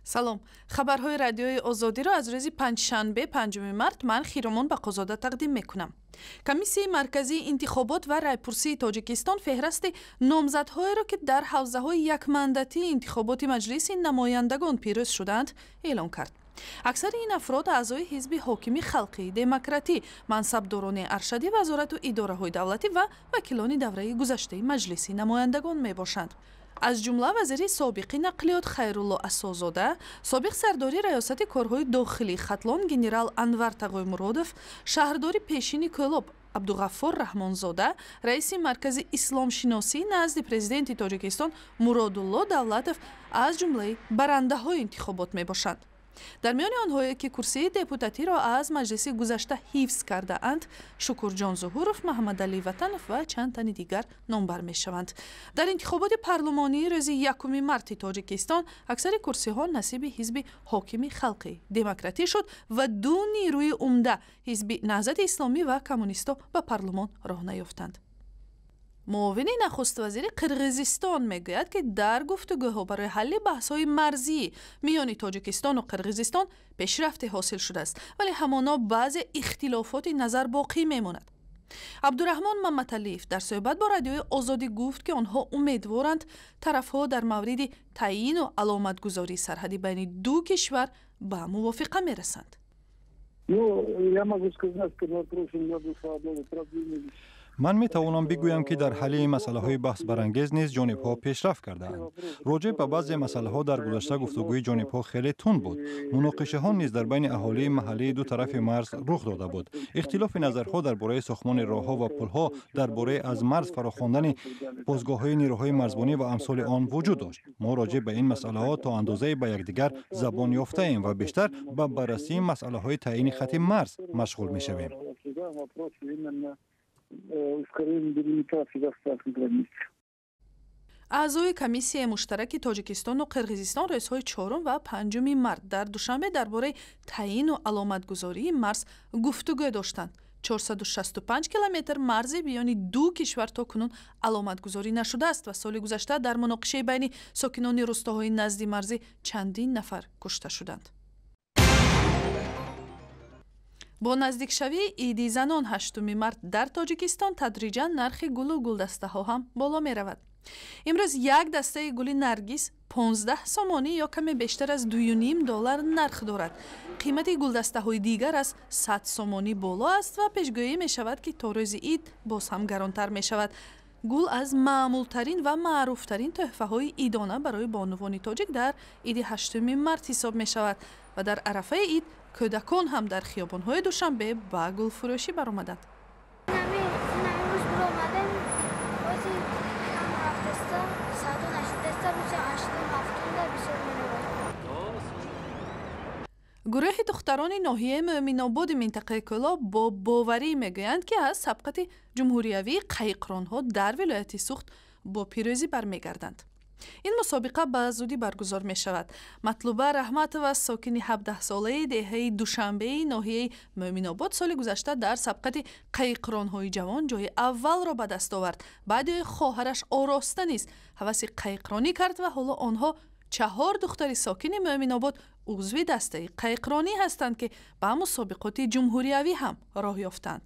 Салом. Хабарҳои Радиои Озодиро аз рӯзи панҷшанбе, 5 март, ман, Хиромон Бақозода, тақдим мекунам. Комиссияи марказии интихобот ва райпурсии Тоҷикистон феҳрасти номзадҳоеро, ки дар ҳавзаҳои якмандатии интихоботи Маҷлиси намояндагон пирӯз шудаанд, эълон кард. Аксари ин афрод аъзои ҳизби ҳокими Халқии Демократӣ, мансабдорони аршади вазорату идораҳои давлатӣ ва вакилони давраи гузаштаи Маҷлиси намояндагон мебошанд. Аз ҷумла вазири собиқи нақлиёт Хайрулло Асозода, собиқ сардори раёсати корҳои дохилии Хатлон генерал Анвар Тағоймуродов, шаҳрдори пешини Кӯлоб Абдуғаффор Раҳмонзода, раиси Маркази исломшиносии назди Президенти Тоҷикистон Муродулло Давлатов аз ҷумлаи барандаҳои интихобот мебошанд. Дар миёни онҳое, ки курсии депутатиро аз маҷлиси гузашта ҳифз кардаанд, Шукурҷон Зуҳуров, Маҳаммадалӣ Ватанов ва чанд тани дигар номбар мешаванд. Дар интихоботи парлумонии рӯзи 1 марти Тоҷикистон аксари курсиҳо насиби ҳизби ҳокими Халқи Демократӣ шуд ва ду нерӯи умда, Ҳизби Наҳзати Исломӣ ва коммунистҳо, ба парлумон роҳ наёфтанд. Муовини нахуствазири Қирғизистон мегӯяд, ки дар гуфтугӯҳо барои ҳалли баҳсҳои марзӣ миёни Тоҷикистону Қирғизистон пешрафте ҳосил шудааст, вале ҳамоно баъзе ихтилофоти назар боқӣ мемонад. Абдураҳмон Маматалиев дар суҳбат бо Радиои Озодӣ гуфт, ки онҳо умедворанд, тарафҳо дар мавриди таъйину аломатгузории сарҳади байни ду кишвар ба мувофиқа мерасанд. Ну, я могу сказать, что на прошлом году продвинулись. Ман метавонам бигӯям, ки дар ҳалли масъалаҳои баҳсбарангез низ ҷонибҳо пешрафт кардаанд. Роҷеъ ба баъзе масъалаҳо дар гузашта гуфтугӯи ҷонибҳо хеле тунд буд. Муноқишаҳо низ дар байни аҳолии маҳаллии ду тарафи марз рух дода буд. Ихтилофи назарҳо дар бораи сохтмони роҳҳо ва пулҳо, дар бораи аз марз фарохондани посгоҳҳои нерӯҳои марзбонӣ ва амсоли он вуҷуд дошт. Мо роҷеъ ба ин масъалаҳо то андозае ба якдигар забон ёфтаем ва бештар ба баррасии масъалаҳои таъйини хати марз машғул мешавем. Ускорение делимитации государственных границ. Аъзои комиссияи муштараки Тоҷикистону Қирғизистон рӯзҳои 4 ва 5 март дар Душанбе дар бораи таъйину аломатгузории марз гуфтугӯ доштанд. 465 километр марзи миёни ду кишвар то кунун аломатгузорӣ нашудааст ва соли гузашта дар муноқишаи байни сокинони рустоҳои назди марзӣ чандин нафар кушта шуданд. Бо наздикшавии Иди занон, 8 март, дар Тоҷикистон тадриҷан нархи гулу гулдастаҳо ҳам боло меравад. Имрӯз як дастаи гули наргис 15 сомонӣ ё каме бештар аз 2,5 доллар нарх дорад. Қимати гулдастаҳои дигар аз 100 сомонӣ боло аст ва пешгӯӣ мешавад, ки то рӯзи ид боз ҳам гаронтар мешавад. Гул аз маъмултарин ва маъруфтарин тӯҳфаҳои идона барои бонувони тоҷик дар иди 8 март ҳисоб мешавад ва дар арафаи ид кӯдакон ҳам дар хиёбонҳои Душанбе ба гулфурӯшӣ баромаданд. Имрӯз баромадем, бози ҳам рафтаста савдо нашудаста, рӯзи ҳаштум, ҳафтумда бисёр меравад. Гурӯҳи духтарони ноҳияи Мӯъминободи минтақаи Кӯлоб бо боварӣ мегӯянд, ки аз сабқати ҷумҳуриявии қайиқронҳо дар вилояти Суғд бо пирӯзӣ бармегарданд. Ин мусобиқа ба зудӣ баргузор мешавад. Матлуба Раҳматова, сокини 17-солаи деҳаи Душанбеи ноҳияи Мӯъминобод, соли гузашта дар сабқати қайиқронҳои ҷавон ҷои аввалро ба даст овард. Баъди хоҳараш Ороста низ ҳаваси қайиқронӣ кард ва ҳоло онҳо, чаҳор духтари сокини Мӯъминобод, узви дастаи қайиқронӣ ҳастанд, ки ба мусобиқоти ҷумҳуриявӣ ҳам роҳ ёфтанд.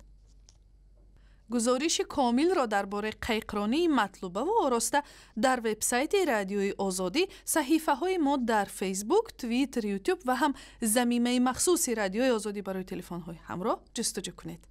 Гузориши комилро дар бораи қайиқронии Матлубаву Ороста дар вебсайти Радиои Озодӣ, саҳифаҳои мо дар Фейсбук, Твиттер, Ютуб ва ҳам замимаи махсуси Радиои Озодӣ барои телефонҳои ҳамроҳ ҷустуҷӯ кунед.